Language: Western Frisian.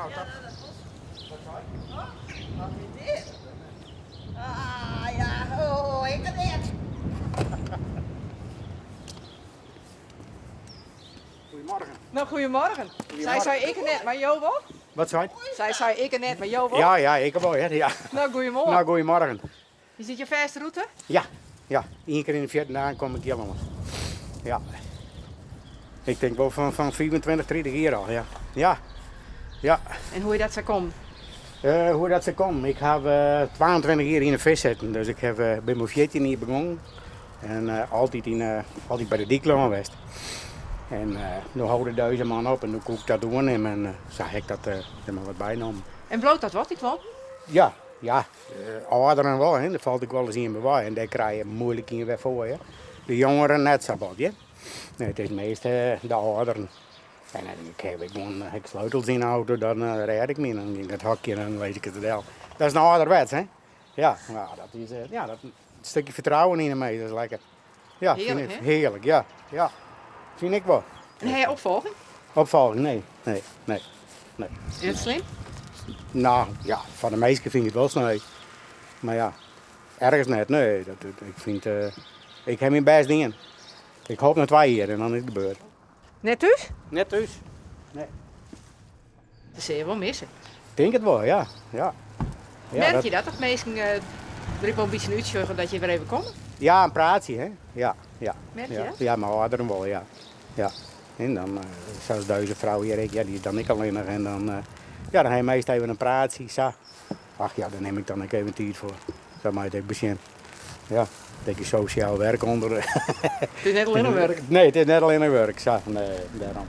Nou, dat... Wat sei Wat is dit? Ah, ja, oh, ik het net. Goedemorgen. Nou, goedemorgen. Sy sei ik net, mar jo wol? Wat sei? Sy sei ik net, mar jo wol? Ja, ja, ik wol, ja. ja. Nou, goedemorgen. Nou, goedemorgen. Is dit je fêste rûte? Ja, ja. Ien kear yn de 14 dagen kom ik hjir lâns. Ja. Ik tink wol fan, fan 25, 30 jier al, ja. Ja. Ja. En hoe is dat sa kommen? Uh, hoe dat sa kommen? Ik haw uh, 22 jier yn de fisk sitten, dus ik haw, uh, bin mei 14 jier begûn. En uh, altyd, yn, uh, altyd by de dyk lâns west. En uh, no hâlde dizze man op en no koe ik dat oernimme en uh, sa ha ik dat uh, der mar wat bynommen. En bliuwt dat wat, dy klant? Ja, ja. Âlderen wol, hè. Der falt ek wolris ien by wei en dêr krije je muoilik ien wer foar, hè. De jongeren net sa bot, hè. Nee, it is meast de âlderen. En ik haw ek gewoan ik sleutels yn de auto, dan rêd ik my. Dan gean ik it hokje en dan lis ik it del. Dat is in âlderwets, hè. Ja, nou, dat is, ja, dat stikje fertrouwen yn de minsk, dat is lekker. Ja, fyn Hearlik, ik, hè? hearlik, ja. Ja, fyn ik wol. En ha je opfolging? Opfolging, nee, nee, nee, nee. Is dat slim? Nou, ja, foar de minsken fyn ik it wol sneu. Mar ja, ergens net, nee. Dat, ik fyn it, ik ha myn bêst dien. Ik hoop noch twa jier en dan is it gebeurd. Net thús? Net thús, nee. Dat sil je wol misse. Tink it wol, ja. ja. ja Merk je dat, dat minsken der ek wol in bytsje útsjogge dat je wer even komme? Ja, in praatsje, hè. Ja, ja. Merk je ja. dat? Ja, mei âlderen wol, ja. Ja. En dan, sa as dizze frou hjir ek, ja, dy is dan ek allinnich. En dan, ja, dan ha je meast even in praatsje, sa. Ach ja, dêr nim ik dan ek even tiid foar. Sa mei it ek besjen. Ja, dat je sosjaal werk ûnder. It is net allinnich wurk. Nee, it is net allinnich wurk, sa. Nee, dêrom.